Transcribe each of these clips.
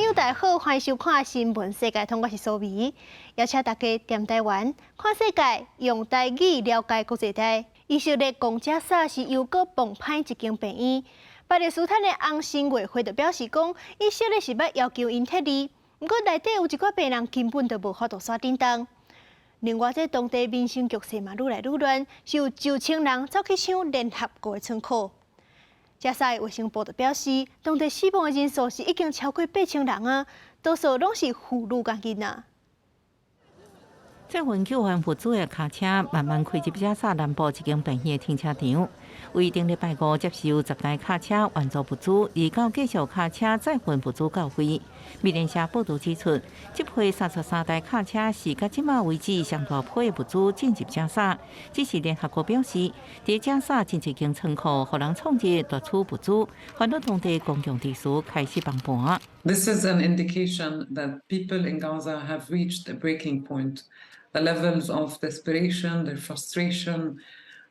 友大家好，歡迎收看《新聞世界通》，我是蘇眉，邀請大家踮台灣看世界，用台語了解國際大。以色列攻加沙是又閣崩歹一間病院。巴勒斯坦的紅新月會就表示講，以色列是欲要求𪜶撤離，毋過內底有一寡病人根本就無法度煞振動。另外，這當地民生局勢嘛愈來愈亂，是有上千人走去搶聯合國的倉庫。加沙的衛生部就表示，當地死亡的人數是已經超過8000人啊，多數攏是婦女佮囡仔。載運救援物資的卡車慢慢開入加沙南部一間病院的停車場，為頂禮拜五接受10台卡車援助物資，二九繼續卡車載運物資到位。美聯社報導指出，這批33台卡車是到這馬為止上大批的物資進入加沙。只是聯合國表示，佇加沙真濟間倉庫，予人闖入奪取物資，煩惱當地公共秩序開始崩盤。 This is an indication that people in Gaza have reached a breaking point. The levels of desperation, their frustration,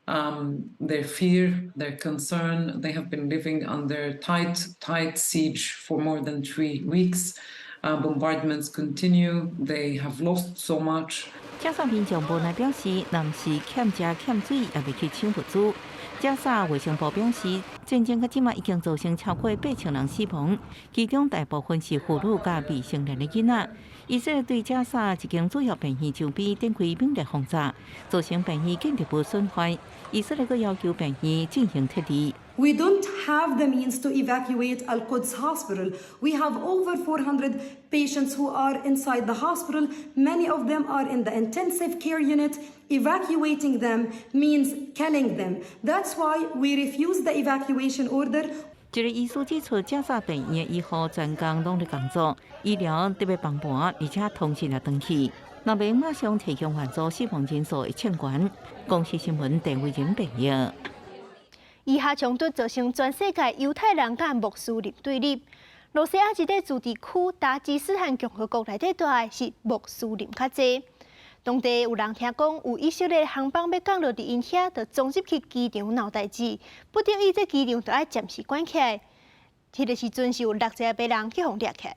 their fear, their concern. They have been living under tight, tight siege for more than 3 weeks. Bombardments continue. They have lost so much. 加沙民眾無奈表示，若毋是欠食欠水，也袂去搶物資。加沙衛生部表示，戰爭到這馬已經造成超過8000人死亡，其中大部分是婦女佮未成年的囡仔。以色列對加沙一間主要病院周邊展開猛烈轟炸，造成病院建築物損壞。以色列閣要求病院進行撤離。 We don't have the means to evacuate Al Quds Hospital. We have over 400 patients who are inside the hospital. Many of them are in the intensive care unit. Evacuating them means killing them. That's why we refuse the evacuation order. 一个醫師指出，加沙病院的醫護專工攏佇工作，醫療特別崩盤，而且通訊也斷去。若袂馬上提供援助，死亡人數會衝懸。公視新聞鄭偉仁編譯。以哈衝突造成全世界猶太人佮穆斯林對立。羅西亞這個自治區達吉斯坦共和國內底住的是穆斯林較濟。當地有人聽講有以色列航班欲降落佇𪜶遐，就衝入去機場鬧代誌，不得已這機場就愛暫時關起來。彼個時陣是有60個人去予掠起來。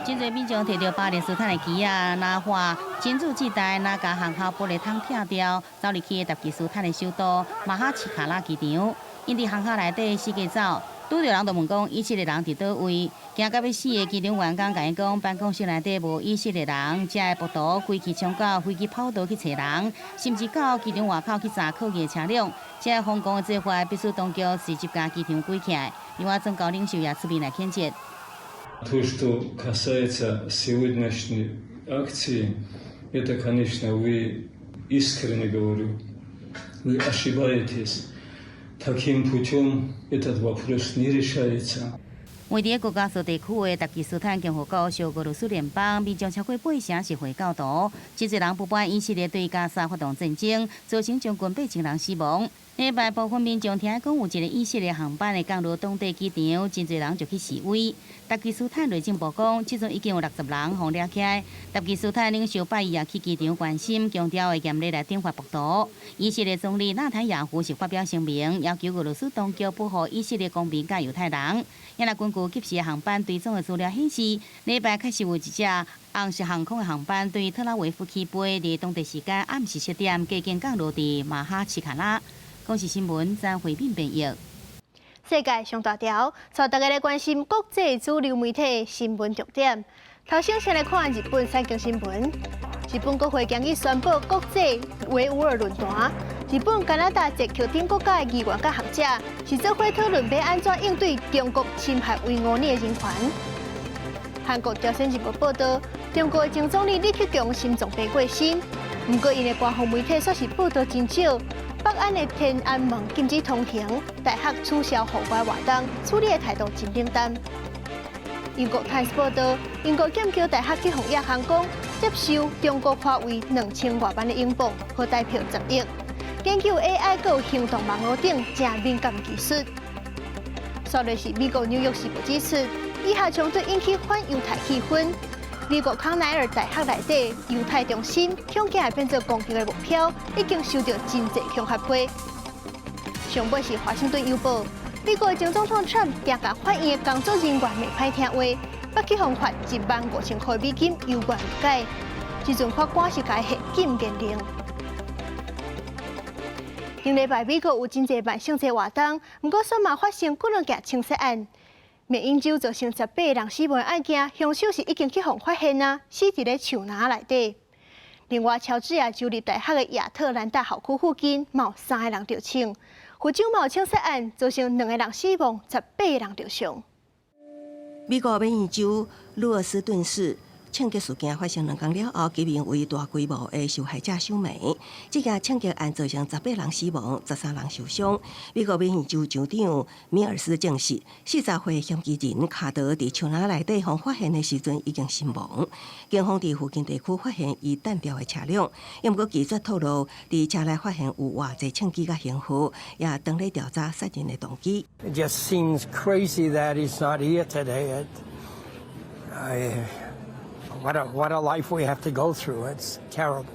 真濟民眾提著巴勒斯坦的旗仔，若畫真主至大，若共學校玻璃窗拆掉，走入去達吉斯坦的首都馬哈奇卡拉機場。𪜶佇航廈內底四界走，拄著人就問講以色列人佇佗位，驚甲欲死的機場員工共伊講，辦公室內底無以色列人，這个暴徒規氣衝到飛機跑道去揣人，甚至到機場外口去砸客機車輛。這個瘋狂的做法，必須當局隨即共機場關起來。另外，宗教領袖也出面來譴責。 То, что касается сегодняшней акции, это, конечно, вы искренне говорю, вы ошибаетесь. Таким путем этот вопрос не решается. 位佇高加索地區的達吉斯坦共和國屬俄羅斯聯邦，民眾超過八成是回教徒，真濟人不滿以色列對加沙發動戰爭，造成將近8000人死亡。禮拜部分民眾聽講有一个以色列航班會降落當地機場，真濟人就去示威。達吉斯坦內政部講，這陣已經有60人予掠起來。達吉斯坦領袖拜伊也去機場關心，強調會嚴厲來懲罰暴徒。以色列總理納坦雅胡是發表聲明，要求俄羅斯當局保護以色列公民佮猶太人。也若根據即時航班追蹤的資料顯示，禮拜確實有一隻紅色航空的航班對特拉維夫起飛，佇當地時間暗時7點，過境降落佇馬哈奇卡拉。公視新聞張惠敏編譯。世界上大條，帶大家來關心國際主流媒體新聞重點。頭先先來看日本產經新聞。日本國會今日宣布國際維吾爾論壇。日本、加拿大、捷克等國家的議員佮學者是做伙討論欲按怎應對中國侵害維吾爾的人權。韓國朝鮮日報報道，中國的前總理李克強心臟病過身，毋過𪜶的官方媒體煞是報道真少。北安的天安門禁止通行，大學取消戶外活動，處理的態度真冷淡。英國《泰晤》報道，英國劍橋大學去予亞航講接受中國華為2000外萬的英鎊，合台幣10億。研究 AI 閣行動網路等誠敏感技術。煞落是美國紐約時報指出，以哈衝突引起反猶太氣氛。美國康奈爾大學內底猶太中心，恐驚會變做攻擊的目標，已經收到真濟恐嚇批。上尾是華盛頓郵報，美國前總統川普驚共法院的工作人員罵歹聽話，捌去予罰15,000塊美金，猶原未改。這陣法官是共伊限禁言令。頂禮拜美國有真濟萬聖節活動，毋過煞嘛發生幾兩件槍殺案。緬因州造成18個人死亡的案件，兇手是已經去予發現啊，死佇咧樹林內底。另外，喬治亞州立大學的亞特蘭大校區附近，嘛有三個人著槍。佛州嘛有槍殺案，造成兩個人死亡，18個人著傷。美國緬因州魯爾斯頓市槍擊事件發生2工了後，幾名為大規模的受害者守暝。這件槍擊案造成18人死亡，13人受傷。美國緬因州州長米爾斯證實，40歲嫌疑人卡德佇樹林內底予發現的時陣已經身亡。警方佇附近地區發現伊彈掉的車輛，毋過拒絕透露佇車內發現有偌濟槍支佮型號，也當咧調查殺人的動機。 It just seems crazy that he's not here today. What a life we have to go through. It's terrible.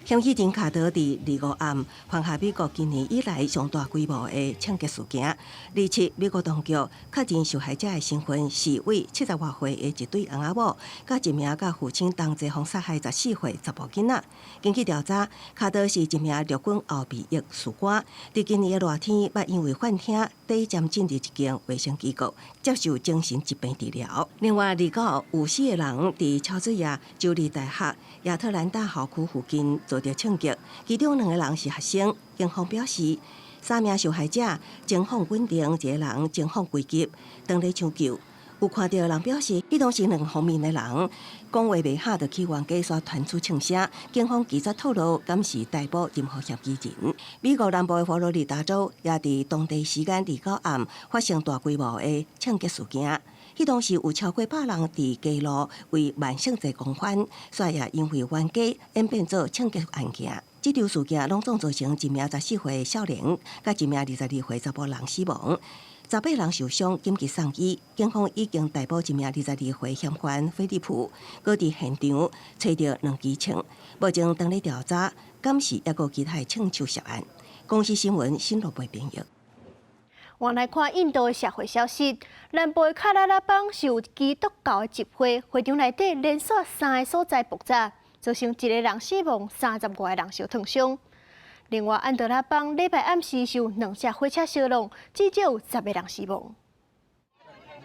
嫌疑人卡德佇25暗犯下美國今年以來上大規模的槍擊事件。27，美國當局確認受害者的身份是位70外歲的一對翁仔某，佮一名佮父親同齊予殺害14歲查埔囡仔。根據調查，卡德是一名陸軍後備役士官，佇今年的熱天，捌因為幻聽短暫進入一間衛生機構接受精神疾病治療。另外，29有四個人佇喬治亞州立大學亞特蘭大校區附近遭著槍擊，其中兩個人是學生。警方表示，三名受害者情況穩定，一個人情況危急，當咧搶救。有看著人表示，彼當時兩方面的人講話袂合，就去冤家煞傳出槍聲。警方拒絕透露，敢是逮捕任何嫌疑人。美國南部的佛羅里達州也佇當地時間29暗發生大規模的槍擊事件。彼當時有超過100人佇街路為萬聖節狂歡，煞也因為冤家演變做槍擊案件。這場事件攏總造成一名14歲少年，佮一名22歲查埔人死亡，18人受傷，緊急送醫。警方已經逮捕一名22歲嫌犯菲利普，閣佇現場揣著兩支槍，目前當咧調查，敢是猶閣有其他的槍手涉案。公視新聞新羅貝編譯。換來看印度的社會消息，南部的喀拉拉邦是有基督教的集會，會場內底連續三個所在爆炸，造成一個人死亡，30外個人受燙傷。另外，安德拉邦禮拜暗時是有兩架火車相撞，至少有10個人死亡。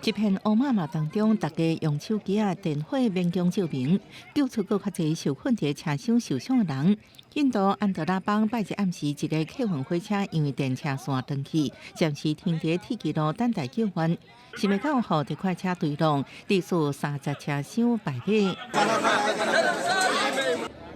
一片烏麻麻當中，大家用手機仔電火勉強照明，救出閣較濟受困佇車廂受傷的人。印度安德拉邦拜日暗時，一个客運火車因為電車線斷去，暫時停佇鐵枝路等待救援。想袂到，予特快車墜落，至少30車廂敗滅。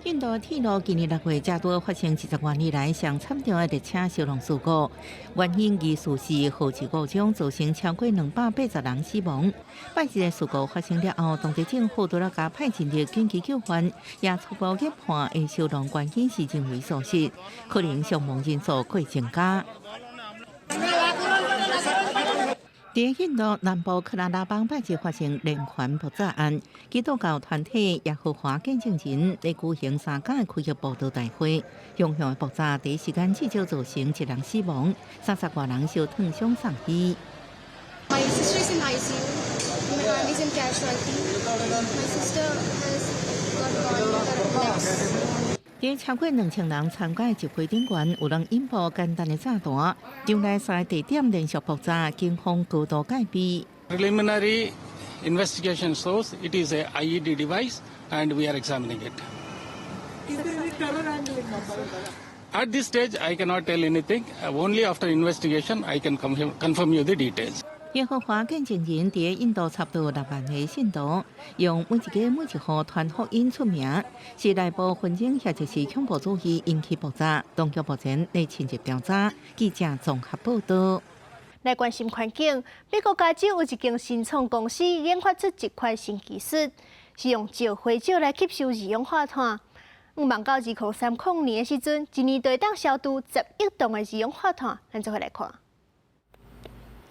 印度鐵路今年6月才拄發生20外年來上慘重的列車燒熔事故，原因疑似是火池故障，造成超過280人死亡。拜日的事故發生了後，當地政府除了加派人力緊急救援，也初步研判的燒熔原因是人為疏失，可能傷亡人數會增加。佇印度南部克拉拉邦拜日發生連環爆炸案，基督教團體耶和華見證人咧舉行三工的開業佈道大會，兇響的爆炸第一時間至少造成一人死亡，30外人受燙傷送醫。 My sister is in ICU. My aunt is in casualty. My sister has got burn her legs. 佇超過2000人參加的集會頂懸，有人引爆簡單的炸彈，場內三個地點連續爆炸，警方高度戒備。 Preliminary investigation shows it is a IED device, and we are examining it. Is there any terror angle in Mumbai? At this stage, I cannot tell anything. Only after investigation, I can confirm you the details. 耶和華見證人佇印度差不多6萬個信徒，用每一家每一戶傳福音出名，是內部紛爭或者是恐怖主義引起爆炸。當局目前咧深入調查。記者綜合報道。來關心環境，美國加州有一間新創公司研發出一款新技術，是用石灰石來吸收二氧化碳。向望到2030年的時陣，一年就會當消除10億噸的二氧化碳。咱做伙來看。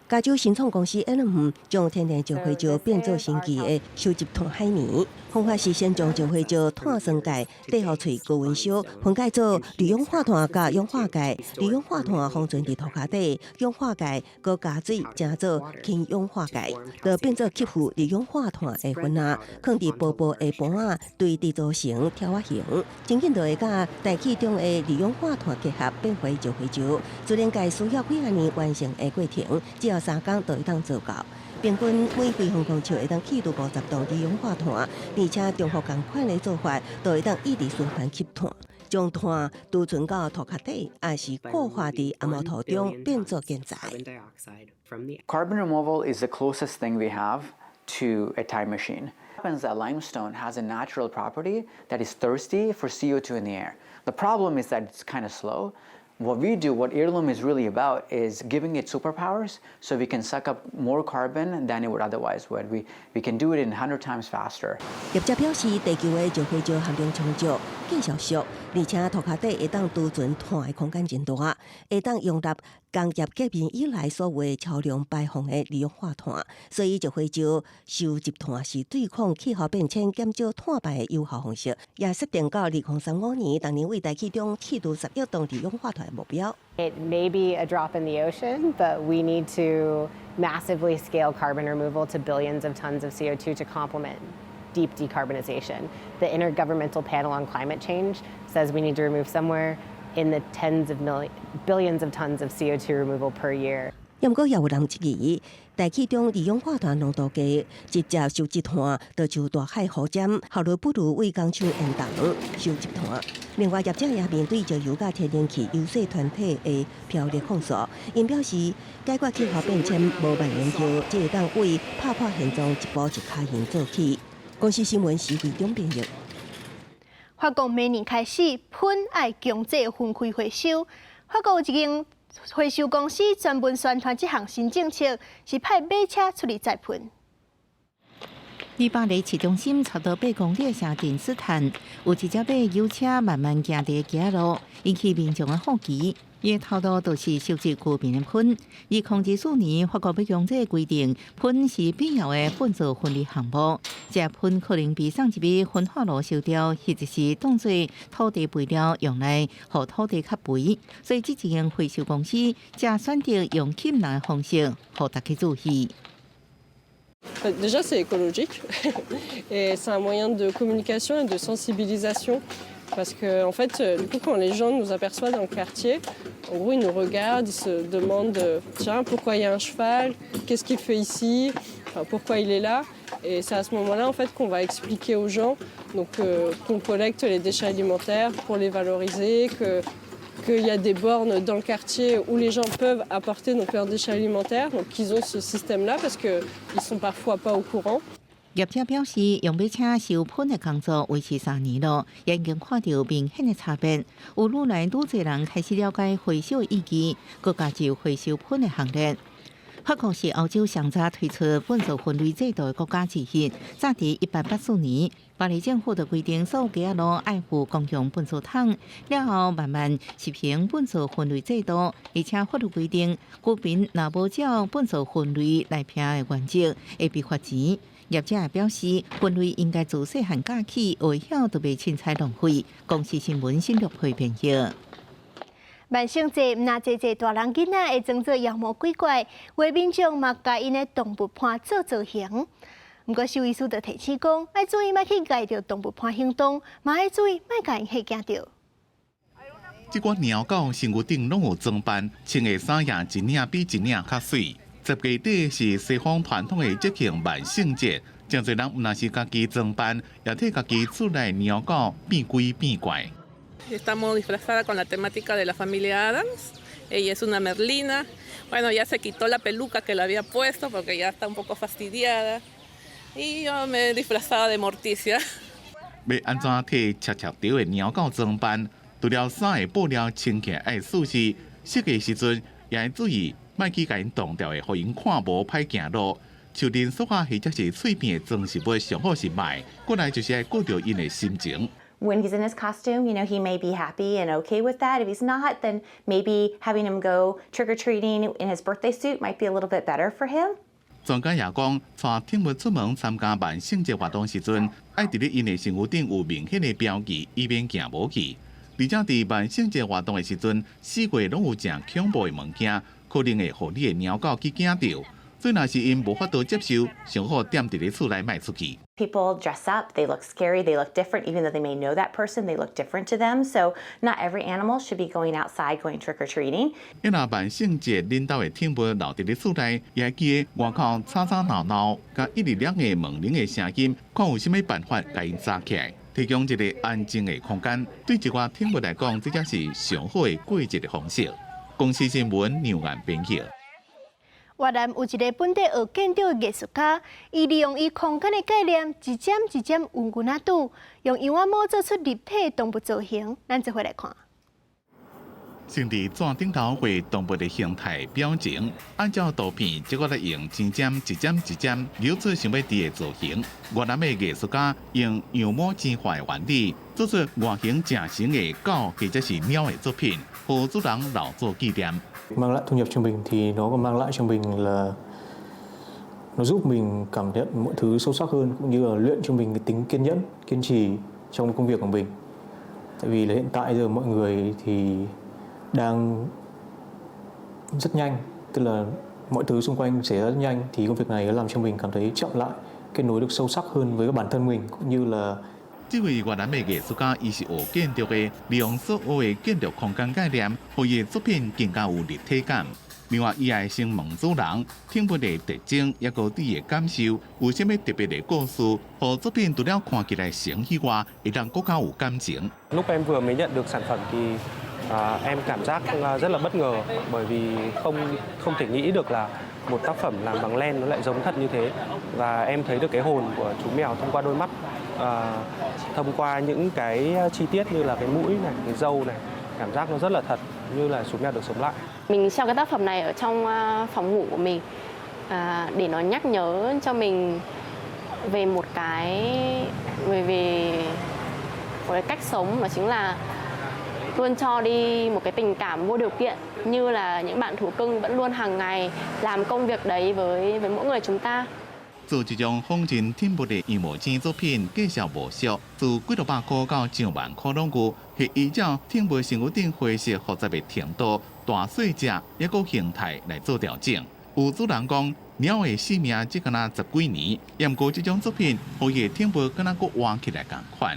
加州新創公司 N 將天然石灰石變做新奇的收集碳海綿，方法是先將石灰石碳酸鈣綴予喙高溫燒分解做二氧化碳佮氧化鈣，二氧化碳封存佇塗跤底，氧化鈣閣加水成做氫氧化鈣，就變做吸附二氧化碳的粉仔，囥佇薄薄的盤仔堆疊做成條仔形，真緊就會佮大氣中的二氧化碳結合，變回石灰石。自然界需要幾仔年完成的過程，只要3工就會當做到。平均每平方公尺會當去除50噸二氧化碳，而且重複仝款的做法，就會當一直循環吸碳，將碳儲存到塗跤底，抑是固化佇頷毛土中變做建材。 Carbon removal is the closest thing we have to a time machine. Happens that limestone has a natural property that is thirsty for CO2 in the air. The problem is that it's kind of slow. What we do, what Heirloom is really about, is giving it superpowers so we can suck up more carbon than it would otherwise would. We can do it in 100 times faster. 業者表示，地球的石灰石含量充足，繼續俗，而且塗跤底會當儲存碳的空間真大，會當容納工業革命以來所有超量排放的二氧化碳，所以石灰石收集碳是對抗氣候變遷、減少碳排的有效方式。也設定到2035年，逐年對大氣中去除10億噸二氧化碳的目標。 It may be a drop in the ocean, but we need to massively scale carbon removal to billions of tons of CO2 to complement deep decarbonization. The Intergovernmental Panel on Climate Change says we need to remove somewhere in the tens of million, billions of tons of CO2 removal per year. 毋過也有人質疑，大氣中二氧化碳濃度低，直接收集碳，就像大海湖針，效率不如對工廠煙囪收集碳。另外，業者也面對石油佮天然氣遊說團體的飆力控訴，𪜶表示解決氣候變遷無萬能藥，只會當為拍破現狀一步一跤印做起。公視新聞徐慧中編譯。法國明年開始，糞愛強制分開回收。法國有一間回收公司專門宣傳這項新政策，是派馬車出去載糞。佇巴黎市中心差不多8公里的城鎮斯坦，有一隻馬油車慢慢行佇街路，引起民眾的好奇。伊的頭路就是收集居民的糞。2024年，法國欲強制規定，糞是必要的糞掃分類項目。這糞可能被送入去焚化爐燒掉，或者是當做土地肥料用來予土地較肥。所以，這一間回收公司才選擇用吸人的方式，予大家注意。 Déjà, c'est écologique et c'est un moyen de communication et de sensibilisation parce que, en fait, du coup, quand les gens nous aperçoivent dans le quartier, en gros, ils nous regardent, ils se demandent: Tiens, pourquoi il y a un cheval? Qu'est-ce qu'il fait ici? Enfin, pourquoi il est là? Et c'est à ce moment-là, en fait, qu'on va expliquer aux gens, donc, qu'on collecte les déchets alimentaires pour les valoriser, qu'il y a des bornes dans le quartier où les gens peuvent apporter, donc, leurs déchets alimentaires, donc qu'ils ont ce système-là parce qu'ils ne sont parfois pas au courant. 業者表示，用馬車收糞的工作維持3年囉，已經看著明顯的差別。有愈來愈濟人開始了解回收意義，閣加入回收糞的行列。法國是歐洲上早推出糞掃分類制度的國家之一。早佇1884年，巴黎政府就規定所有街仔路愛附公共糞掃桶，了後慢慢實行糞掃分類制度，而且法律規定，居民若無照糞掃分類來撇的原則，會被罰錢。業者也表示，分類應該自細漢教起，會曉就袂凊彩浪費。公視新聞新錄配編譯。萬聖節毋但濟濟大人囡仔會裝做妖魔鬼怪，有的民眾嘛共𪜶的動物盤做造型。毋過獸醫師就提醒講，愛注意莫去共著動物盤行動，嘛愛注意莫共𪜶嚇驚著。這寡貓狗身軀頂攏有裝扮，穿的衫也一領比一領較媠。10月底是西方傳統的節慶萬聖節，真濟人毋但是家己裝扮，也替家己厝內貓狗變鬼變怪。 Estamos disfrazada con la temática de la familia Addams. Ella es una Merlina. Bueno, ya se quitó la peluca que le había puesto porque ya está un poco fastidiada. Y yo me he disfrazada de Morticia. 欲按怎替赤赤著的貓狗裝扮？除了衫的布料穿起來愛舒適，設計時陣也愛注意，莫去共𪜶動著會予𪜶看無歹行路。樹林索仔或者是碎片的裝飾物上好是莫，過來就是愛顧著𪜶的心情。 When he's in his costume, he may be happy and okay with that. If he's not, then maybe having him go trick or treating in his birthday suit might be a little bit better for him. 專家也講，帶寵物出門參加萬聖節活動時陣，愛佇咧𪜶的身軀頂有明顯的標記，以免行無去。而且佇萬聖節活動的時陣，四圍攏有誠恐怖的物件，可能會予你的貓狗去驚著。所以若是𪜶無法度接受，上好踮佇咧厝內莫出去。 People dress up, they look scary, they look different, even though they may know that person, they look different to them. So not every animal should be going outside going trick or treating. 若萬聖節恁兜的寵物留佇咧厝內，也會記得外口吵吵鬧鬧，佮一直亮的門鈴的聲音，看有啥物辦法共𪜶紮起來，提供一個安靜的空間。對一寡寵物來講，這才是上好的過節的方式。公視新聞梁岩編輯。越南有一个本地學建築的藝術家，伊利用伊空間的概念，一針一針溫牛仔拄，用羊仔毛做出立體動物造型。咱做伙來看。先佇紙頂頭畫動物的形態表情，按照圖片，這個來用針針一針一針扭出想欲佇的造型。越南的藝術家用羊毛氈畫的原理，做出外形誠像的狗或者是貓的作品，予主人留作紀念。 Mang lại thu nhập cho mình thì nó còn mang lại cho mình là nó giúp mình cảm nhận mọi thứ sâu sắc hơn, cũng như là luyện cho mình cái tính kiên nhẫn, kiên trì trong công việc của mình. Tại vì là hiện tại giờ mọi người thì đang rất nhanh, tức là mọi thứ xung quanh xảy ra rất nhanh, thì công việc này nó làm cho mình cảm thấy chậm lại, kết nối được sâu sắc hơn với bản thân mình, cũng như là 這位越南的藝術家，伊是學建築的，利用所學的建築空間概念，予伊的作品更加有立體感。另外，伊也會先問主人寵物的特徵，抑閣對伊的感受，有啥物特別的故事，予作品除了看起來像以外，會當閣較有感情。 Lúc em vừa mới nhận được sản phẩm thì em cảm giác rất là bất ngờ, bởi vì không không thể nghĩ được là một tác phẩm làm bằng len nó lại giống thật như thế, và em thấy được cái hồn của chú mèo thông qua đôi mắt, thông qua những cái chi tiết như là cái mũi này, cái râu này, cảm giác nó rất là thật, như là chú mèo được sống lại. Mình treo cái tác phẩm này ở trong phòng ngủ của mình để nó nhắc nhớ cho mình về một cái về về một cái cách sống, đó chính là luôn cho đi một cái tình cảm vô điều kiện, như là những bạn thú cưng vẫn luôn hàng ngày làm công việc đấy với mỗi người chúng ta. 做這種仿真寵物的羊毛氈作品，價數無俗，自幾落百箍到上萬箍攏有，係依照寵物身軀頂灰色複雜的程度、大細隻，抑閣形態來做調整。有主人講，貓的壽命只敢若十幾年，毋過這種作品，予伊的寵物敢若閣活起來仝款。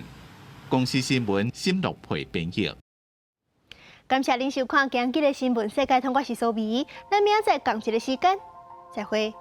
公視新聞沈樂佩編譯。感謝恁收看今日的新聞世界通，我是蘇美，咱明仔載仝一个時間，再會。